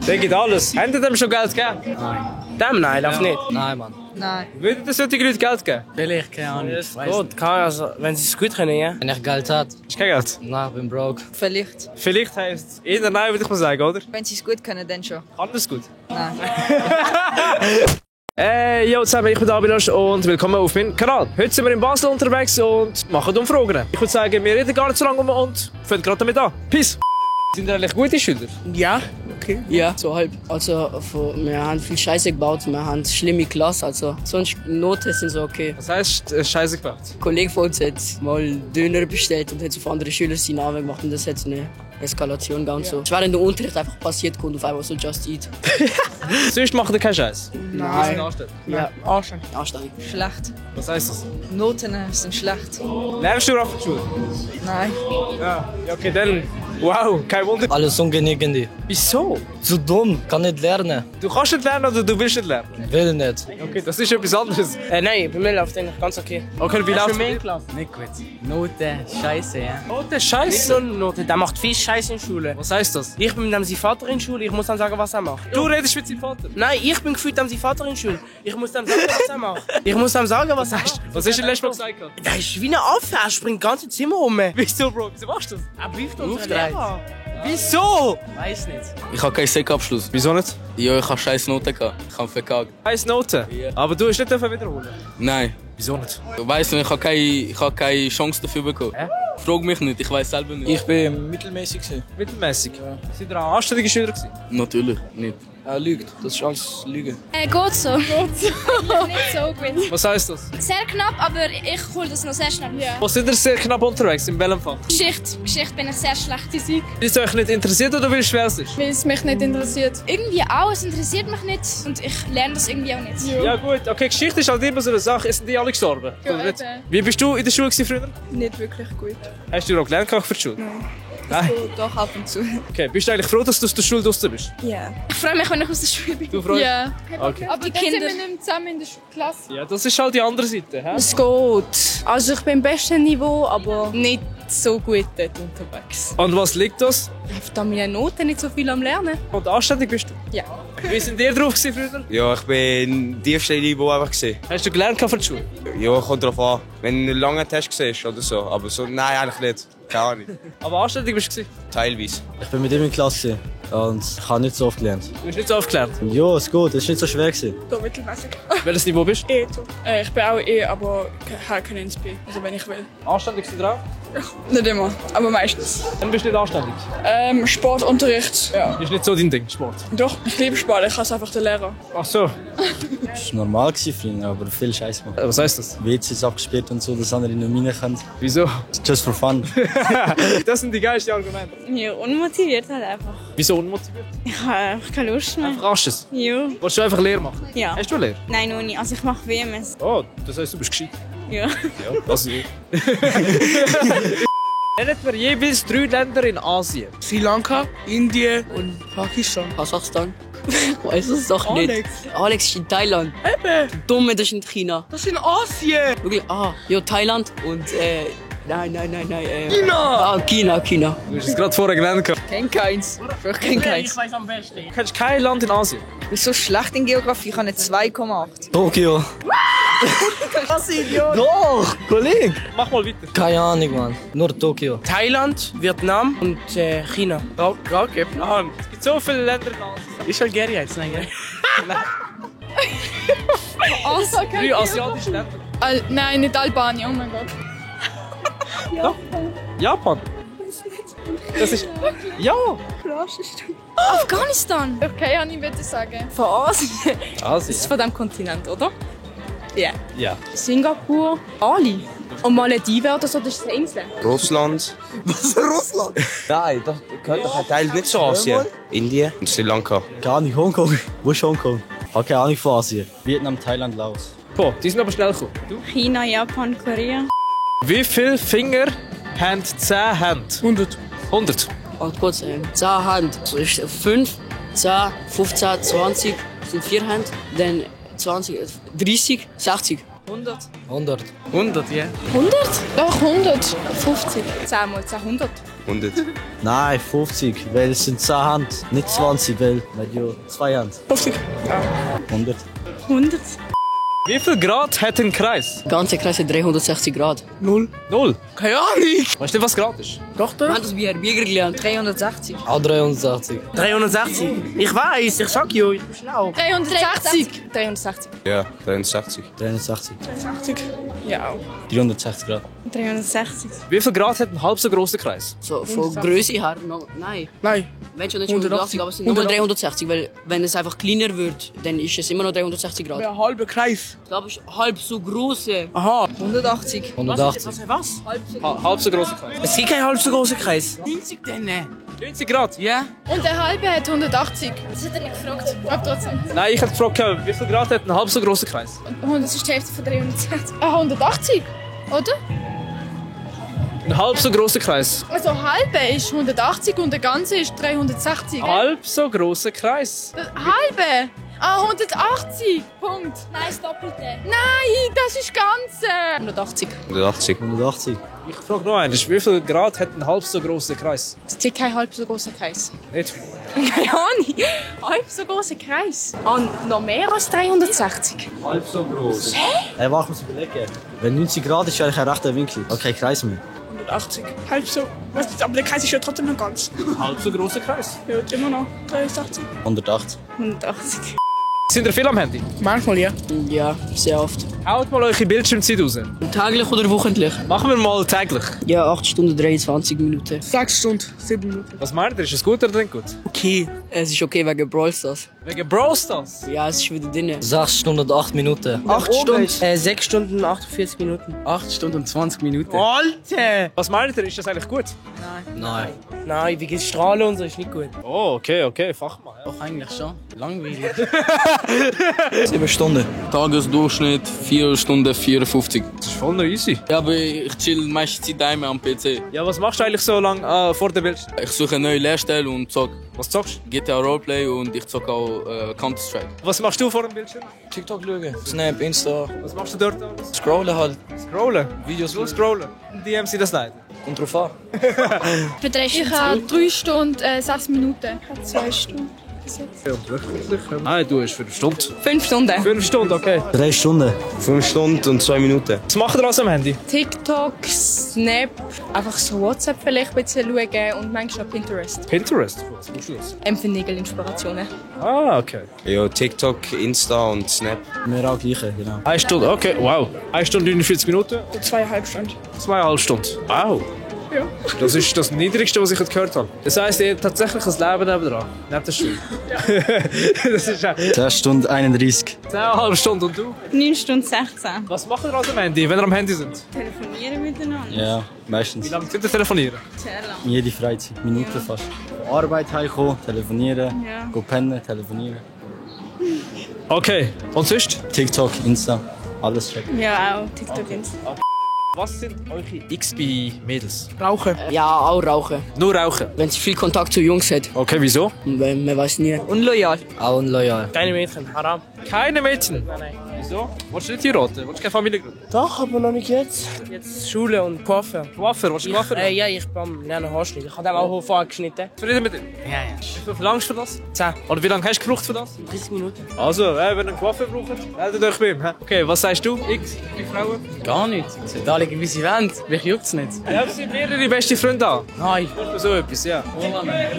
Der gibt alles. Habt ihr dem schon Geld gegeben? Nein. Dem? Nein, lauf nicht. Nein, Mann. Nein. Würdet ihr solche Leute Geld geben? Vielleicht, keine Ahnung. Gut, also, wenn sie es gut können, ja. Wenn ich Geld hat, Ist kein Geld. nein, ich bin broke. Vielleicht. Vielleicht heisst es eher nein, würde ich mal sagen, oder? Wenn sie es gut können, dann schon. Kann das gut? Nein. Yo zusammen, ich bin Abinash und willkommen auf meinem Kanal. Heute sind wir in Basel unterwegs und machen Umfragen. Ich würde sagen, wir reden gar nicht so lange und fangen gerade damit an. Peace! Sind ihr eigentlich gute Schüler? Ja, okay. Ja, so halb. Also, wir haben viel Scheiße gebaut, wir haben schlimme Klasse, also sonst Noten sind so okay. Was heisst Scheiße gebaut? Ein Kollege von uns hat mal Döner bestellt und hat auf andere Schüler seinen Namen gemacht und das hat eine Eskalation gegeben und so. Es war in der Unterricht einfach passiert und auf einmal so Just Eat. Sonst macht ihr keinen Scheiß? Nein. Anständig. Ja, anständig. Schlecht. Was heisst das? Noten sind schlecht. Lernst du auf der Schule? Nein. Ja, okay, dann. Wow, kein Wunder. Alles ungenügend. Wieso? Zu dumm, kann nicht lernen. Du kannst nicht lernen oder du willst nicht lernen? Will nicht. Okay, das ist etwas anderes. Nein, bei mir läuft eigentlich ganz okay. Okay, wie läuft es? Klasse? Nicht gut. Noten, Scheiße, ja. Oh, der Nicht Scheiße. so eine Note, der macht viel Scheiß in der Schule. Was heisst das? Ich bin mit dem sein Vater in der Schule, ich muss dann sagen, was er macht. Du redest mit seinem Vater. Nein, ich bin gefühlt dem sein Vater in der Schule. Ich muss dem sagen, was er macht. Ich muss dem sagen, was er macht. Was hast du letztes Mal gesagt? Der ist wie ein Affe, er springt ganz ins Zimmer rum. Wieso, Bro? Wieso machst du das? Er prüft unseren Aufgereiht. Lehrer. Wieso? Weiß nicht. Ich habe keinen Sekabschluss. Wieso nicht? Ja, ich habe scheiß Noten gehabt. Ich habe verkackt. Heiß Noten. Ja. Aber du hast nicht wiederholen. Nein. Wieso nicht? Du weißt nicht, ich habe keine Chance dafür bekommen. Frag mich nicht, ich weiß selber nicht. Ich bin mittelmäßig. Mittelmäßig. Sind ihr auch anständige Schüler gewesen? Natürlich nicht. Er lügt, das ist alles Lüge. Geht so. Nicht so gut. Was heisst das? Sehr knapp, aber ich hole das noch sehr schnell. Ja. Was sind ihr sehr knapp unterwegs? In welchem Fach? Geschichte bin ich sehr schlecht. Ist es euch nicht interessiert oder willst du schwer sein? Weil es mich nicht interessiert. Irgendwie auch, es interessiert mich nicht. Und ich lerne das irgendwie auch nicht. Ja gut, okay, Geschichte ist halt immer so eine Sache. Sind die alle gestorben? Ja, Oder nicht? eben. Wie bist du in der Schule gewesen früher? Nicht wirklich gut. Hast du auch gelernt für die Schule? Nein. So, doch ab und zu. Okay, bist du eigentlich froh, dass du aus der Schule draußen bist? Ja. Ich freue mich, wenn ich aus der Schule bin. Du freust dich? Ja. Okay. Aber die Kinder. nicht zusammen in der Klasse. Ja, das ist halt die andere Seite. Hä? Es geht. Also ich bin im besten Niveau, aber nicht so gut dort unterwegs. Und was liegt das? Da meine Noten nicht so viel am Lernen. Und anständig bist du? Ja. Wie sind ihr drauf gewesen früher? Ja, ich bin im tiefsten Niveau einfach gesehen. Hast du gelernt für die Schule? Ja, kommt drauf an. Wenn du einen langen Test siehst oder so. Aber so, nein, eigentlich nicht. Keine Ahnung. Aber anständig bist du gewesen? Teilweise. Ich bin mit ihm in der Klasse und ich habe nicht so oft gelernt. Du bist nicht so aufgeklärt. Ja, es geht, es ist nicht so schwer gewesen. So mittelmäßig. Welches Niveau bist du? Ich bin auch aber kann ins B. Also wenn ich will. Anständig sind drauf? Nicht immer, aber meistens. Dann bist du nicht anständig. Sportunterricht. Ja. Ist nicht so dein Ding, Sport. Doch, ich liebe Sport, ich hasse einfach den Lehrer. Ach so. Es war normal für ihn, aber viel Scheiß gemacht. Was heisst das? WCs abgespielt und so, dass andere nicht rein können. Wieso? Just for fun. Das sind die geilsten Argumente. Ja, unmotiviert halt einfach. Wieso unmotiviert? Ich habe einfach keine Lust mehr. Einfach Asches. Ja. Wolltest du einfach Lehre machen? Ja. Hast du Lehre? Nein, noch nicht. Also ich mache WMS. Oh, das heisst, du bist gescheit. Ja. Ja, also ich. Nennt wir jeweils 3 Länder in Asien. Sri Lanka, Indien und Pakistan. Kasachstan. Ich weiß es doch nicht. Alex. Alex ist in Thailand. Eben, Dumme, das ist in China. das ist in Asien. Wirklich, ja, Thailand und nein. China. China. Du hast es gerade vorher genannt. Du Kenn keins. Ich kenn keins. weiß am besten. kennst kein Land in Asien. Ich bin so schlecht in Geografie, ich habe eine 2,8. Tokio. Was Idiot! Doch, Kollege. Mach mal weiter. Keine Ahnung, Mann. Nur Tokio. Thailand, Vietnam und China. Ah, es gibt so viele Länder in Asien. Ist Algerien jetzt? Nein, gell? 3 asiatische Länder. Nein, nicht Albanien, oh mein Gott. Japan. Das ist... Ja! Afghanistan. Okay, habe ich sagen. Von Asien. Asien. Das ist von diesem Kontinent, oder? Ja. Ja. Singapur, Bali. Und Malediven oder so, das ist eine Insel. Russland. Was? Russland? Nein, das gehört doch ein Teil nicht zu Asien. Indien und Sri Lanka. Keine Ahnung, Hongkong. Wo ist Hongkong? Ich habe keine Ahnung von Asien. Vietnam, Thailand, Laos. Boah, die sind aber schnell gekommen. Du? China, Japan, Korea. Wie viele Finger haben 10 Hände? 100. 100. Und kurz, 10 Hand. So ist 5, 10, 15, 20 sind 4 Hand. Dann 20, 30, 60. 100. 100, ja. 100? Doch, 100. 50. 10 mal 10, 100. 100. Nein, 50, weil es sind 10 Hand, nicht 20, weil ja 2 Hand. 50. 100. 100. Wie viel Grad hat ein Kreis? Der ganze Kreis hat 360 Grad. 0. 0. Keine Ahnung. Weißt du nicht, was Grad ist? Doch, Wir doch. haben das bei Herr Bieger gelernt. 360. Auch 380. 360. Ich weiß, ich sag ja, ich bin schlau. 360. 360. Ja, 63. 380. 80. Ja. 360 Grad. 360. Wie viel Grad hat ein halb so grosser Kreis? So, von Größe her, nein. Nein. Wenn schon nicht 180, aber es sind nur 360, weil wenn es einfach kleiner wird, dann ist es immer noch 360 Grad. Ein halber Kreis. Ich glaube, es ist halb so große. Aha. 180. 180. Was? Halb so grosser Kreis. Es gibt keinen halb so großen Kreis. 90 denn? 90 Grad? Ja. Und der halbe hat 180. Das hat er nicht gefragt. Aber trotzdem. Nein, ich hätte gefragt, wie viel Grad hat ein halb so grosser Kreis? Und das ist die Hälfte von 360. 180, oder? Ein halb so grosser Kreis. Also halbe ist 180 und der ganze ist 360. Halb so grosser Kreis. Das halbe? 180. Punkt. Nein, das Doppelte. Nein, das ist ganze. 180. 180. 180. Ich frage noch einmal, wie viel Grad hat ein halb so grosser Kreis? Es gibt kein halb so großer Kreis. Nicht? Keine Ahnung. Halb so großer Kreis. Und noch mehr als 360. Halb so groß. Hey, warte, ich muss überlegen. Wenn 90 Grad ist, eigentlich ein rechter Winkel. Okay, Kreis mehr. 180. Halb so. Was, aber der Kreis ist ja trotzdem noch ganz. Halb so grosser Kreis. Ja, immer noch 380. 180. 180. Sind ihr viel am Handy? Manchmal ja. Ja, sehr oft. Haut mal eure Bildschirmzeit raus. Täglich oder wochentlich? Machen wir mal täglich. Ja, 8 Stunden 23 Minuten. 6 Stunden, 7 Minuten. Was meint ihr? Ist es gut oder nicht gut? Okay. Es ist okay wegen Brawl Stars. Wegen Brawl Stars? Ja, es ist wieder drin. 6 Stunden und 8 Minuten. 8 Stunden. 6 Stunden, 48 Minuten. 8 Stunden und 20 Minuten. Alter! Was meint ihr? Ist das eigentlich gut? Nein. Nein, wie geht's Strahlen und so ist nicht gut. Oh, okay, Fachmann. Ja. Doch, eigentlich schon. Langweilig. 7 Stunden. Tagesdurchschnitt 4 Stunden 54. Das ist voll noch easy. Ja, aber ich chill meiste Zeit daheim am PC. Ja, was machst du eigentlich so lange vor der Bildschirm? Ich suche eine neue Lehrstelle und zock. Was zockst du? GTA Roleplay und ich zock auch Counter-Strike. Was machst du vor dem Bildschirm? TikTok schauen. Snap, Insta. Was machst du dort alles? Scrollen halt. Scrollen? Videos Nur scrollen? Und die MC das nicht? Kommt drauf an. Für 3 Ich Stunden. habe 3 Stunden, 6 Minuten. Ich habe 2 Stunden. Nein, du hast 5 Stunden. 5 Stunden. 5 Stunden, okay. 3 Stunden. 5 Stunden und 2 Minuten. Was macht ihr also am Handy? TikTok, Snap, einfach so WhatsApp vielleicht ein bisschen schauen und manchmal Pinterest. Pinterest? Was machst du das? Empfindungen-Inspirationen. Ah, okay. Ja, TikTok, Insta und Snap. Wir auch gleiche, genau. 1 Stunde, okay, wow. 1 Stunde 49 Minuten, 2,5 Stunden. 2,5 Stunden. Wow. Ja. Das ist das Niedrigste, was ich gehört habe. Das heisst, ihr habt tatsächlich ein Leben nebenan. Neben der Schule. Das ist ja 10 Stunden 31. 10,5 Stunden. Und du? 9 Stunden 16. Was macht ihr also am Handy, wenn ihr am Handy sind? Telefonieren miteinander. Ja, meistens. Wie lange könnt ihr telefonieren? Sehr lang. Jede Freizeit. Minuten fast. Von Arbeit heimkommen, telefonieren. Ja. Go pennen, telefonieren. Okay, und sonst? TikTok, Insta. Alles checken. Ja, auch TikTok, Insta. Was sind eure X bei Mädels? Rauchen. Ja, auch rauchen. Nur rauchen. Wenn sie viel Kontakt zu Jungs hat. Okay, wieso? Man weiß nie. Unloyal. Auch unloyal. Keine Mädchen. Haram. Keine Mädchen. Nein. Wieso? Willst du nicht heiraten? Willst du keine Familie gründen? Doch, aber noch nicht jetzt. Jetzt Schule und Coiffeur. Coiffeur, willst du Coiffeur? Ja, ich bin am Lernen Haarschnitt. Ich habe dem auch vorher geschnitten. Zufrieden mit dem? Ja. Wie viel verlangst du für das? 10. Oder wie lange hast du gebraucht für das? 30 Minuten. Also, wenn ihr einen Coiffeur braucht, meldet euch bei ihm. hä? Okay, was sagst du? X, die Frauen? Gar nicht. Sie sind alle wie sie wollen. Mich juckt es nicht. Ja, sie sind mehrere beste Freunde an. Nein. So etwas, ja.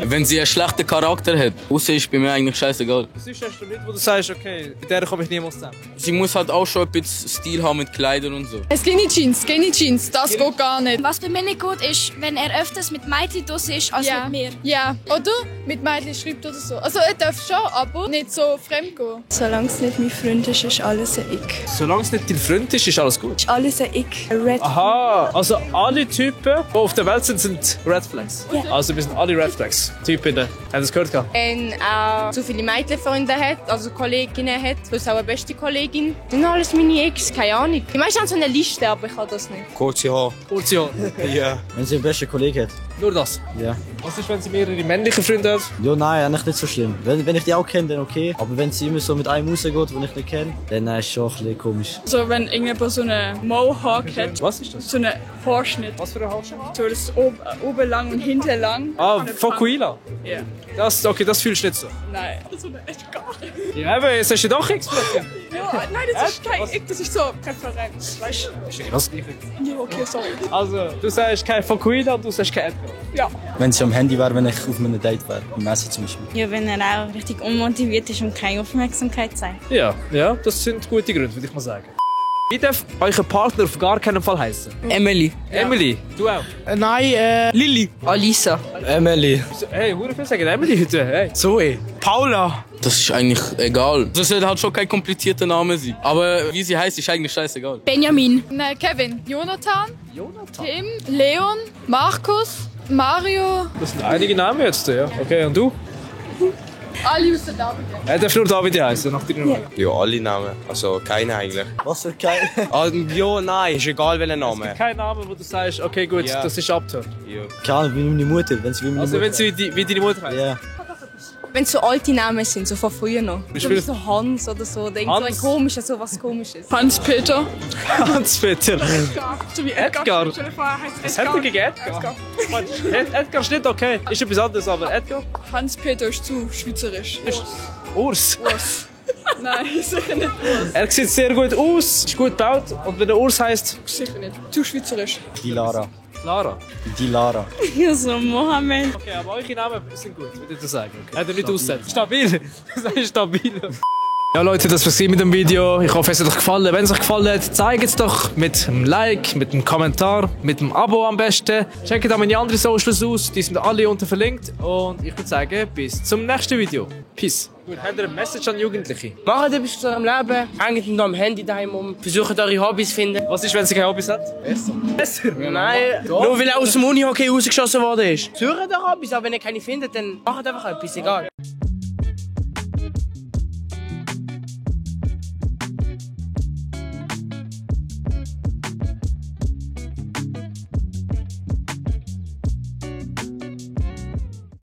Wenn sie einen schlechten Charakter hat, aussehen ist bei mir eigentlich scheißegal. Was ist hast du nicht, wo du sagst, okay, mit der komme ich niemals zusammen? Sie muss halt auch schon ein bisschen Stil haben mit Kleidern und so. Skinny Jeans, das geht gar nicht. Was bei mir nicht gut ist, wenn er öfters mit Mädchen draussen ist als Ja. mit mir. Ja, oder? Mit Mädchen schreibt oder so. Also er darf schon, aber nicht so fremd gehen. Solange es nicht mein Freund ist, ist alles ein Ick. Solange es nicht dein Freund ist, ist alles gut. Ist alles ein Ick. Ein Red. Aha, also alle Typen, die auf der Welt sind, sind Red Flags. Ja. Also wir sind alle Red Flags. Typen, habt ihr das gehört? Wenn er zu viele Mädchenfreunde hat, also Kolleginnen hat, plus auch eine beste Kollegin, sind alles meine Ex, keine Ahnung. Die meisten haben so eine Liste, aber ich habe das nicht. Kurze Haar. Portion. Ja. Wenn sie einen besten Kollegen hat. Nur das? Ja. Was ist, wenn sie mehrere männliche Freunde hat? Ja, nein, eigentlich nicht so schlimm. Wenn ich die auch kenne, dann okay. Aber wenn sie immer so mit einem rausgeht, den ich nicht kenne, dann ist es schon ein bisschen komisch. Also wenn irgendjemand so einen Mohawk hat. Was ist das? So einen Haarschnitt. Was für ein Haarschnitt? So, das ist oben lang und hinten lang. Ah, Fokuhila? Ja. Okay, das fühlst du nicht so. Nein. Das ist echt gar nicht. Ja, aber jetzt hast du doch explodiert. Ja, nein, das ist kein Ick, das ist so Präferenz. Weißt du? Was? Ja, okay, sorry. Also, du sagst kein Fokuhila und du sagst kein Edgar. Ja. Wenn sie am Handy wäre, wenn ich auf einem Date wäre, im Messi zum Beispiel. Ja, wenn er auch richtig unmotiviert ist und keine Aufmerksamkeit zeigt. Ja, das sind gute Gründe, würde ich mal sagen. Wie darf euer Partner auf gar keinen Fall heißen? Emily. Emily, du auch? Nein, Lilly. Alisa. Emily. Hey, hure viel sagen Emily heute. Hey. Zoe. Paula. Das ist eigentlich egal. Das soll halt schon kein komplizierter Name sein. Aber wie sie heißt, ist eigentlich scheißegal. Benjamin. Kevin. Jonathan. Tim. Leon. Markus. Mario. Das sind einige Namen jetzt, ja. Okay, und du? Alle aus der David. Er darf nur David heißen, nach deiner Namen. Ja, alle Namen. Also keine eigentlich. Was für kein? Ja, nein, ist egal welcher Name. Kein Name, wo du sagst, okay gut, Ja. das ist Abtörn. Ja. Keine Ahnung, wie meine Mutter. Wenn sie wie meine Also Mutter. wenn sie wie deine Mutter heißt? Ja. Wenn so alte Namen sind, so von früher noch. Beispiel- So Hans oder so. Oder irgend so ein Hans? komisches, so was komisches. Hans-Peter. Hans-Peter. So wie Edgar. Stell dir vor, er heißt Was hat er gegen Edgar? Edgar ist nicht okay. Ist etwas anderes, aber Edgar? Hans-Peter ist zu schweizerisch. Urs. Nein, sicher nicht Urs. Er sieht sehr gut aus, ist gut gebaut und wenn er Urs heisst, Sicher nicht. Zu schweizerisch. Die Lara. Lara. Die Lara. Ja, so Mohammed. Okay, aber eure Namen sind gut, würde ich das sagen. Okay. Hat er nicht ausgesetzt. Stabil. Das ist stabil. Ja Leute, das war's mit dem Video. Ich hoffe, es hat euch gefallen. Wenn es euch gefallen hat, zeigt es doch mit einem Like, mit einem Kommentar, mit einem Abo am besten. Checkt auch meine anderen Socials aus, die sind alle unten verlinkt. Und ich würde sagen, bis zum nächsten Video. Peace. Gut, habt ihr eine Message an Jugendliche? Macht etwas zu eurem Leben. Hängt nicht am Handy daheim um. Versucht eure Hobbys zu finden. Was ist, wenn sie keine Hobbys hat? Besser. Nein, nur weil er aus dem Unihockey rausgeschossen worden ist. Sucht euch Hobbys, aber wenn ihr keine findet, dann macht einfach etwas, egal.